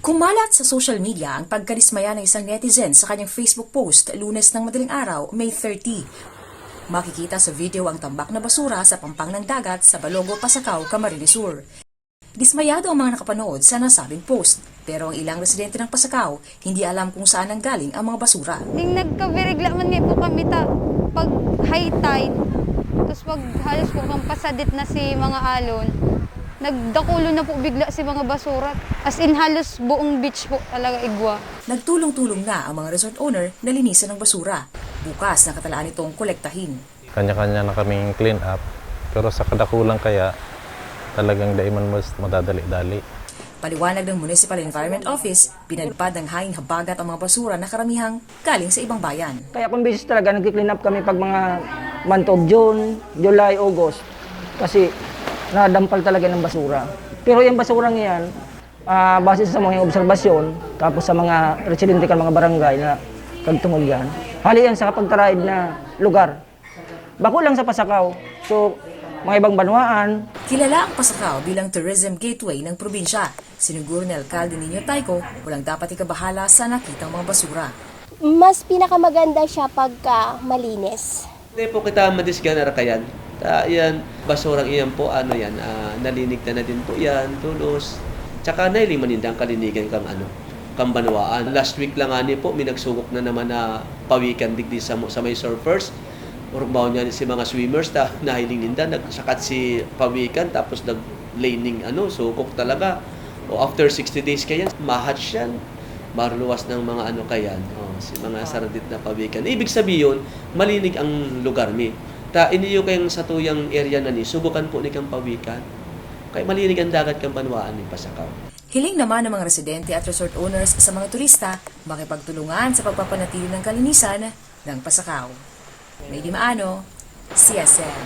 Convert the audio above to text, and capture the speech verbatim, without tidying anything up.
Kumalat sa social media ang pagkadismaya ng isang netizen sa kanyang Facebook post Lunes ng madaling araw, May thirty. Makikita sa video ang tambak na basura sa pampang ng dagat sa Balogo, Pasacao, Camarines Sur. Dismayado ang mga nakapanood sa nasabing post, pero ang ilang residente ng Pasacao hindi alam kung saan nanggaling ang mga basura. Ning nagkabirigla man nga po kami ta pag high tide, tapos pag halos po kang pasadit na si mga alon, nagdakulo na po bigla si mga basura. As in, halos buong beach po talaga igwa. Nagtulong-tulong na ang mga resort owner na linisan ang basura. Bukas, nakatalaan itong kolektahin. Kanya-kanya na kaming clean up. Pero sa kadakulan kaya, talagang dai man mas madadali-dali. Paliwanag ng Municipal Environment Office, pinadpad ng hanging habagat ang mga basura na karamihang galing sa ibang bayan. Kaya kung beses talaga, nagki-clean up kami pag mga month of June, July, August. Kasi nadampal talaga ng basura. Pero yung basurang yan, ah, base sa mga obserbasyon, tapos sa mga residente kan mga barangay na kagtungod yan, hali yan sa kapagtaraid na lugar. Bako lang sa Pasacao. So, mga ibang banwaan. Kilala ang Pasacao bilang tourism gateway ng probinsya. Siniguro ni Alcalde Nino Tayco, walang dapat ikabahala sa nakitang mga basura. Mas pinakamaganda siya pagka malinis. Di po kita madisganar kayan. Ta, yan, basurang iyan po, ano yan, ah, nalinig na, na din po yan, tulos. Tsaka nailing maninda ang kalinigan kang ano, kang banwaan. Last week lang ani po, may nagsugok na naman na pawikan digdi sa, sa may surfers. Orbaw niya si mga swimmers, ta, nahiling ninda, nagsakat si pawikan, tapos nag-laning, ano, sugok talaga. O after sixty days kayan, mahatch yan. Marluwas ng mga ano kayan, o, si mga saradit na pawikan. Ibig sabihin, malinig ang lugar mi. Ta, iniyo kayang satuyang area na ni, subukan po ni kang pawikan. Kay malinig ang dagat kang banwaan ni Pasacao. Hiling naman ng mga residente at resort owners sa mga turista, makipagtulungan sa pagpapanatili ng kalinisan ng Pasacao. May Dimaano, C S M.